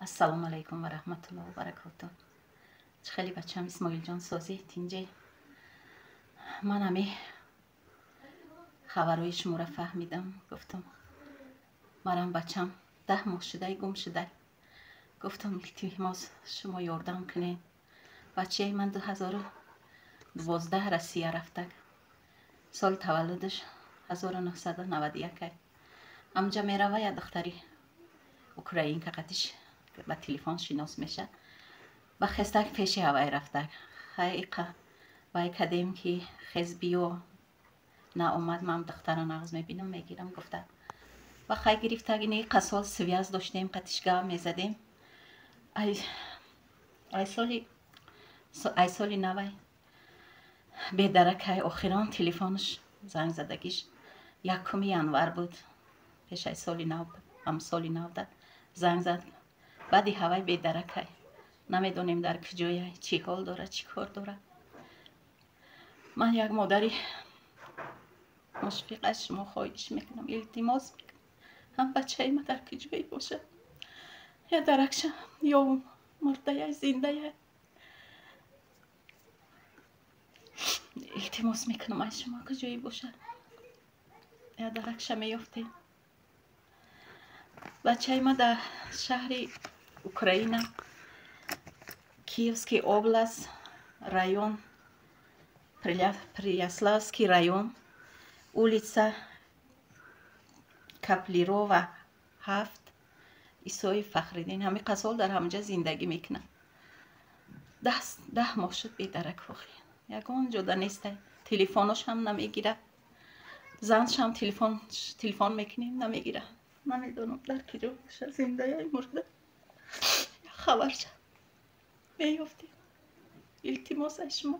Ассалому алайкум ва раҳматуллоҳи ва баракотуҳ. Чӣ хеле бачам Исмоилҷон, созӣ, тинҷе? Ман ҳами хабарҳои шуморо фаҳмидам, гуфтам, марам бачам 10 моҳ шудай гум шудай. Гуфтам, илтимос, шумо ёрдам кунед. Бачаи ман 2012 Россия рафтаг. Соли таваллудаш 1991. Ҳамҷа мерава, як духтари украинка қатиш ба телефон шинос меша. Ба хестак пеши ҳавай рафтаг. Хай, иқа вай кадем ки хез биё, наомад. Ман духтара нағз мебинам, мегирам, гуфта. Ва хай, гирифтаг. Ини иқа сол связь доштем, қатиш гап мезадем. Ай соли навай бедаракай. Охирон телефонаш занг задагиш 1 январ буд, пеш ай соли нав, ҳам соли навда занг зад. Баъди ҳавай бедаракай, намедонем дар куҷояй, чӣ ҳол дорад, чӣ кор дорад. Ман як модари мушфиқ аз шумо хоҳиш мекунам, илтимос мекунам, ҳам бачаи ма дар куҷое бошад, я даракша, ё мурдая, зиндая, илтимос мекунам аз шумо, куҷое бошад, я даракша меёфтем. Бачаи ма дар шаҳри Украина, Киевский область, район Переяславский район, улица Каплирова 7, Исои Фахриддин. Ҳамин қасол дар ҳамҷа зиндагӣ мекунам. 10 моҳ шуд бедарак. Охи, ягон ҷода нестай, телефонош ҳам намегирад, заншам телефон мекунем, намегирад. Намедонам дар куҷо бошад, зиндая, мурда, хабарша меёфтем. Илтимос аз шумо,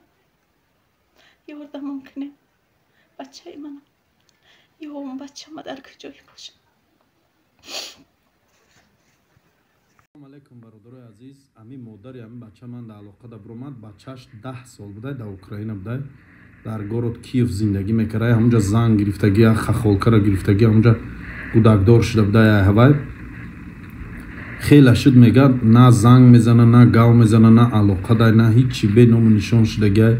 ёрдамон кунем, бачаи мана ё он бачама дар куҷое бошад. Алайкум, бародарои азиз. Ами модари ами бача ман дар алоқа да биромад. Бачаш 10 сол будай, дар Украина будай, дар город Киев зиндагӣ мекардай. Ҳамунҷа зан гирифтагӣ, як хахолкара гирифтагӣ, ҳамунҷа кӯдакдор шуда будай. Ҳавай хеле шуд, мега, на занг мезана, на гав мезана, на алоқа дай, на ҳичи, беному нишон шудагиай.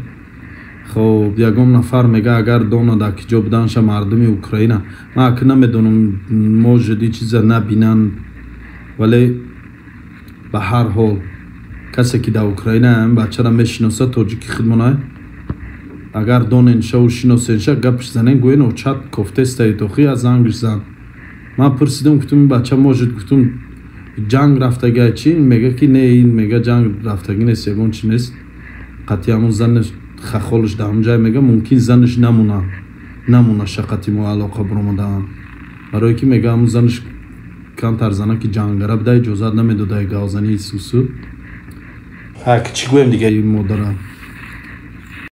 Хоб, ягон нафар, мега, агар дона дар ки ҷо буданша, мардуми Украина, ман аки намедонам, может, и чиза набинанд, вале ба ҳар ҳол касе ки дар Украина ин бачара мешиноса, тоҷики хидмонай, агар доненшаву шиносенша, гапш занен, гӯен, очат кофтестаи тохи, аз зангш зан. Ман пурсидам, гуфтум, ин бача, может, гуфтум, ҷанг рафтагиай, чи? Мега ки не, ин, мега, ҷанг рафтагӣ нест, ягон чи нест. Қатъи ҳамон занаш хахолш дар ҳамон ҷай, мега, мумкин занаш намуна шақати мо алоқа биромадаанд, барое ки, мега, ҳамон занаш камтар занаки ҷангара буда, иҷозат намедодай гавзании сусу. Ҳак, чӣ гӯем дига модара?